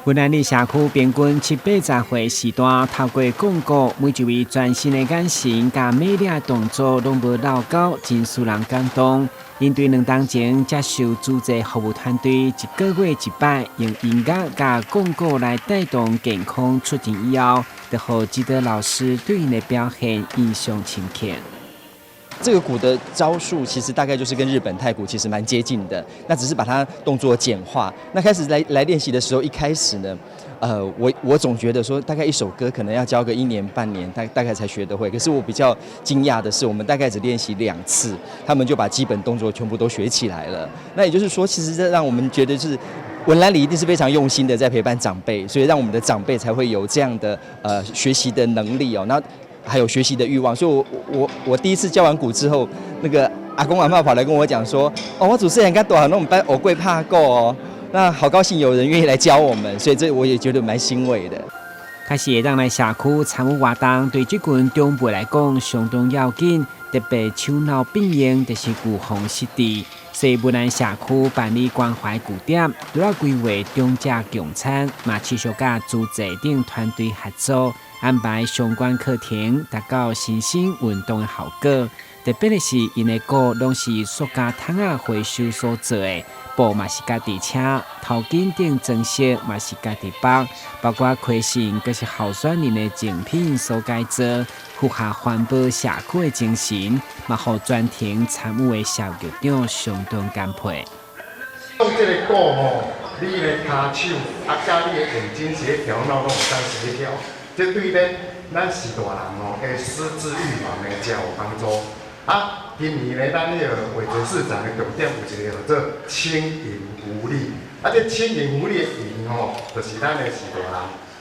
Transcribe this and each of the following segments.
文安里社區平均七八十歲時段，透過講鼓，每一位專心的眼神佮美麗的動作，攏無漏勾，真使人感動。𪜶對2冬前接受慈濟服務團隊一個月一擺，用音樂佮講鼓來帶動健康促進以後，就予指導老師對𪜶的表現印象深刻。這個鼓的招數其實大概就是跟日本太鼓其實蠻接近的，那只是把它動作簡化。那開始來練習的時候，一開始呢，我總覺得說大概一首歌可能要教個一年半年，大概才學得會。可是我比較驚訝的是，我們大概只練習2次，他們就把基本動作全部都學起來了。那也就是說，其實這讓我們覺得是文蘭里一定是非常用心的在陪伴長輩，所以讓我們的長輩才會有這樣的學習的能力哦。那還有學習的慾望，所以我我第一次教完鼓之後，那個阿公阿嬤跑來跟我講說：“哦，我主持人較大漢攏毋捌學過拍鼓哦。”那好高興有人願意來教我們，所以這我也覺得蠻欣慰的。確實會當來社區參與活動，對這群長輩來講相當要緊，特別手腦並用，就是預防失智。所以文安社區辦理關懷據點，除了規劃長者共餐，嘛持續佮慈濟等團隊合作，安排相關課程，達到身心運動的效果。特別的是，𪜶的鼓攏是塑膠桶仔回收所做的，布嘛是家己車，頭巾等裝飾嘛是家己綁，包括開心，閣是候選人的贈品所改造，符合環保社區的精神，嘛予全程參與的小局長相當感佩。用這個鼓吼，你的跤手啊，佮你的眼睛協調，腦攏會當協調。這對咱序大人吼，的失智預防呢，誠有幫助。啊，今年呢，咱彼個偉哲市長的重點有一個叫做輕盈福利。啊，這輕盈福利的盈吼，就是咱的序大人。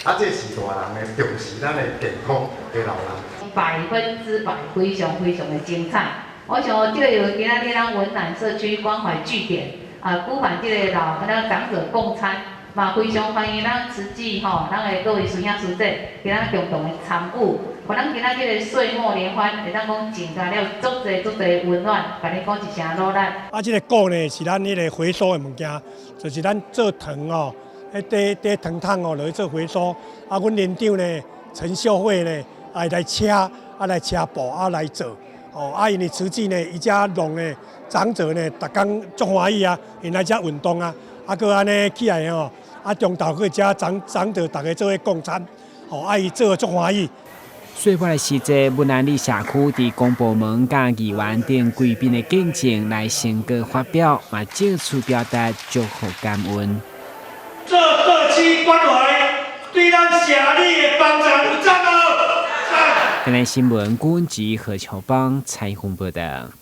啊，這序大人呢，重視咱的健康的老人。100%非常非常的精彩。我想這個有今仔日咱文南社區關懷據點啊，舉辦這個老咱長者共餐，嘛非常歡迎咱慈濟吼，咱的各位師兄師姐，今仔共同的參與，予咱今仔這個歲末聯歡，會當講增加了足濟足濟溫暖，共你講一聲努力。啊，這個鼓呢是咱彼個回收的物件，就是咱做糖哦，彼塊塊糖桶哦，落去做回收。啊，阮連長呢陳秀慧呢，愛來車，啊來車布，啊來做。哦，啊，因為慈濟呢，伊遮弄的長者呢，逐工足歡喜啊，𪜶來遮運動啊，啊，閣按呢起來吼，啊，中晝去遮長者逐家做伙共餐，哦，啊，伊做足歡喜。歲末的時節，文安里社區佇公部門佮議員等貴賓的見證來成果發表，嘛藉此表達祝福感恩。做社區關懷，對咱社里的幫助有讚無？讚。台南新聞，郭文吉何秋邦採訪報道。